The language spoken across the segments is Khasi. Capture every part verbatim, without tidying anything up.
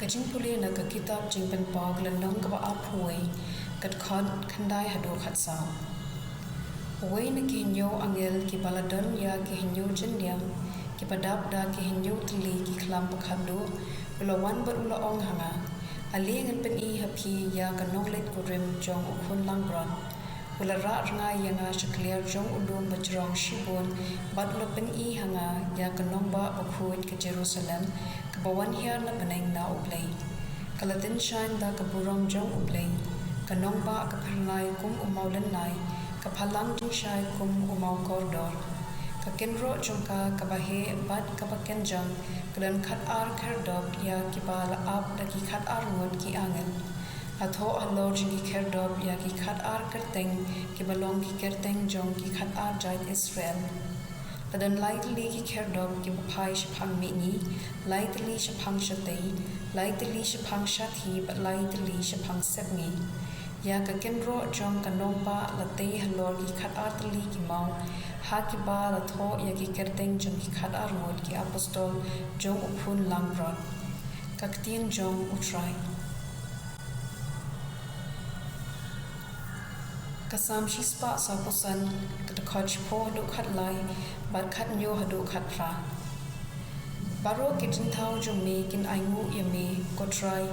Jingpule na ka kitab Jingpynpaw, ka lynnong kaba arphew wei, ka dkhot khyndai haduh khatsaw. Uwei na ki hynñiew angel kiba la don ïa ki hynñiew jyndiang kiba dap da ki hynñiew tylli ki khlam ba khatduh, u la wan bad u la ong ha nga, Ale, ngan pyni ha phi ïa ka nongleit kurim jong U Khun Langbrot. U la rah rngai ïa nga sha kliar jong u lum ba jrong shibun, bad u la pyni ha nga ïa ka nongbah bakhuid ka Jerusalem, kaba wan hiar na bneng na U Blei. Ka la tyngshaiñ da ka burom jong U Blei. Ka nongbah ka phyrnai kum u maw lynnai, ka phalang jingshai kum u maw kordor. Ka kynroh jong ka kaba heh bad kaba kynjang ka don khatar khyrdop ïa kiba la ap da ki khatar ngut ki angel. La thoh halor jong ki khyrdop ïa ki khatar kyrteng kiba long ki kyrteng jong ki khatar jait Israel. La don lai tylli ki khyrdop kiba phai shaphang mihngi, lai tylli shaphang shatei, lai tylli shaphang shathie bad lai tylli shaphang sepngi. Ïa ka kynroh jong ka nongbah la tei halor ki khatar tylli ki maw, ha kiba la thoh ïa ki kyrteng jong ki khatar ngut ki apostol jong U Khun Langbrot. Ka ktien jong U Trai. Ka Salm shispah sawphew san, ka dkhot shiphew haduh khatlai, bad khathynñiew haduh khatphra. Baroh ki jingthaw jong me kin ainguh ïa me, ko Trai,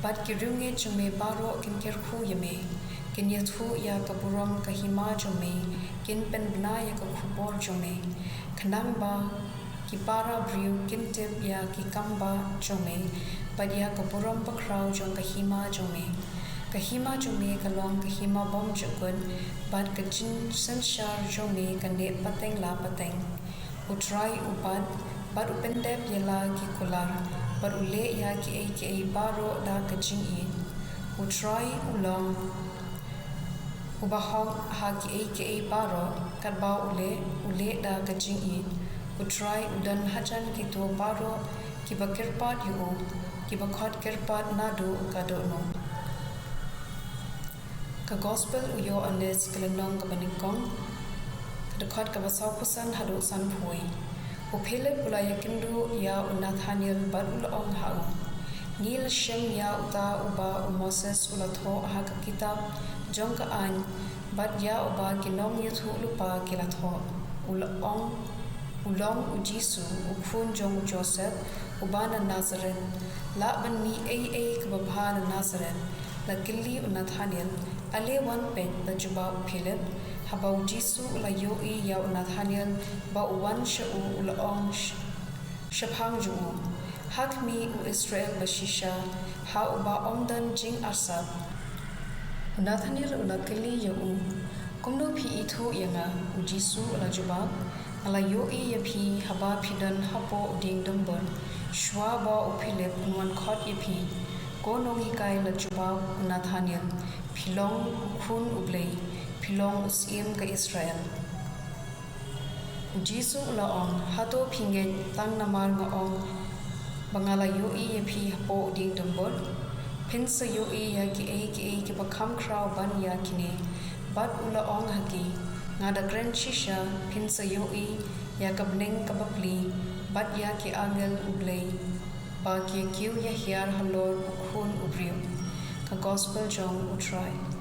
bad ki riewngeit jong me baroh kin kyrkhu ïa me. Kin ïathuh ïa ka burom ka hima jong me, kin pynbna ïa ka khubor jong me. Khnang ba ki para briew kin tip ïa ki kambah jong me, bad ïa ka burom bakhraw jong ka hima jong me. Ka hima jong me ka long ka hima bymjukut, bad ka jingsynshar jong me ka neh pateng la pateng. U Trai u bat, bad u pyndep ïa la ki kular, bad u leh ïa kiei kiei baroh da ka jingïeit. U Trai u long uba hok ha kiei kiei baroh, katba u leh, u leh da ka jingïeit. U Trai u don hajan kito baroh kiba kyrpad ïa u, kiba khot kyrpad naduh ka dohnud. Ka Gospel u Ïoannis, ka lynnong kaba nyngkong, ka dkhot kaba sawphew san haduh sanphew wei. U Philip u la ïakynduh ïa u Nathanael bad u la ong ha u, Ngi la shem ïa uta uba u Moses u la thoh ha ka kitab jong ka aiñ, bad ïa uba ki nongïathuhlypa ki la thoh. U la ong, U long U Jisu, u khun jong u Joseph, uba na Nazareth. Lah ban mih ei ei kaba bha na Nazareth. La kylli u Nathanael, Ale, wan peit, la jubab u Philip. Haba U Jisu u la ïohi ïa u Nathanael ba u wan sha u, u la ong sh-, shaphang jong u, Ha khmih, u Israel bashisha, ha uba ym don jingarsap. U Nathanael u la kylli ïa u, Kumno phi ithuh ïa nga? U Jisu u la jubab, Nga la ïohi ïa phi haba phi don hapoh u dieng dumbur, shuwa ba u Philip un wan khot ïa phi. Ko nonghikai, la jubab u Nathanael, Phi long u khun U Blei, phi long u syiem ka Israel. U Jisu u la ong, Hato phi ngeit tang namar nga ong ba nga la ïohi ïa phi hapoh u dieng dumbur? Phin sa ïohi ïa kiei kiei kiba kham khraw ban ïa kine. Bad u la ong ha ki, Nga da kren shisha, phin sa ïohi ïa ka bneng kaba pli, bad ïa ki angel U Blei ba ki ïakiew ïahiar halor u Khun u briew. Ka Gospel jong U Trai.